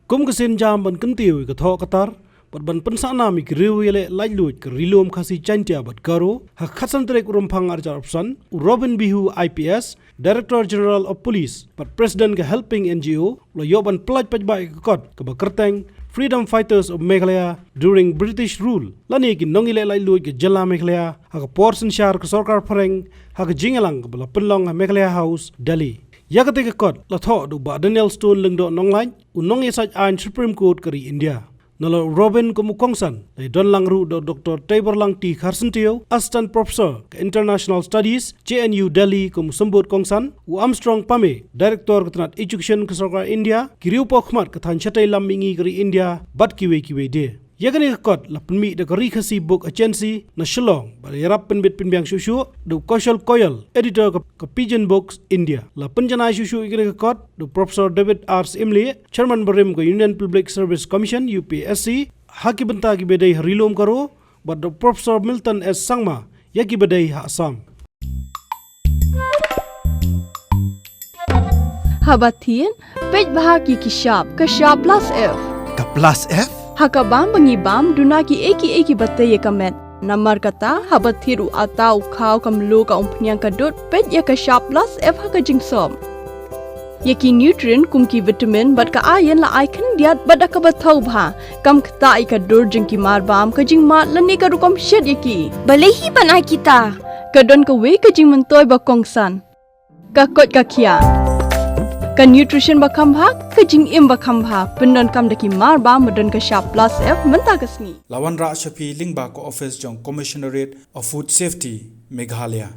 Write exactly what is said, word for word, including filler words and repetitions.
Kum ka sienjam ban kyntiew ïa ka thoh ka tar bad ban pynsahnam ïa ki riew ïaleh laitluid ka Ri Lum Khasi Jaiñtia bad Garo, ha ka khatsan tarik u Rymphang arhajar arphew san, u Robin Bihu I P S, Director General of Police bad President ka Helping N G O, u la ïoh ban pyllait paidbah ïa ka kot kaba kyrteng Freedom Fighters of Meghalaya During British Rule, lane ki nongïaleh laitluid ka jylla Meghalaya ha ka por synshar ka sorkar phareng, ha ka jingïalang kaba la pynlong ha Meghalaya House, Delhi. Ïa katei ka kot la thoh da u Bah Daniel Stone Lyngdoh Nonglait, u nongïasaid aiñ Supreme Court ka ri India. Nalor u Robin kum u kongsan, la ïadon lang ruh da u Doktor Teiborlang T Kharsyntiew, Assistant Professor ka International Studies, J N U Delhi, kum u symbud kongsan, u Armstrong Pame, Director ka tnat Education ka sorkar India, ki riewpawkhmat ka thaiñ shatei lam mihngi ka ri India, bad kiwei kiwei de. Ïa kane ka kot la pynmih da ka Ri Khasi Book Agency na Shillong, bad ïarap pynbit pynbiang shuh shuh da u Kaushal Koyal, Editor ka, ka Pigeon Books India. La pynjanai shuh shuh ïa kane ka kot da u Professor David R Syiemlieh, Chairman barim ka Union Public Service Commission, U P S C, ha ki bynta kiba dei ha Ri Lum Garo, bad da u Professor Milton S Sangma, ïa kiba dei ha Assam. Haba thied, peit bha ïa ki shap, ka shap plus F. Ka plus F? Ha ka bam ba ngi bam, duna kiei kiei kiba tei ïa ka met. Namar kata, haba thied u atta, u khaw, ka mluh, ka umphniang, ka dud, peit ïa ka shap plus F ha ka jingsop. Ïa ki nutrient kum ki vitamin bad ka iron la ai khyndiat bad da kaba thaw bha. Kam ktah ïa ka dur jong ki marbam, ka jingmad lane ka rukom shet ïa ki. Balei hi ban ai kita? Ka don kawei ka jingmyntoi ba kongsan. Ka koit ka khiah. Ka nutrition ba kham bha, ka jingim ba kham bha. Pyndonkam da ki marbam ba don ka shap plus F mynta ka sngi. La wanrah sha phi lyngba ka office jong Commissionerate of Food Safety, Meghalaya.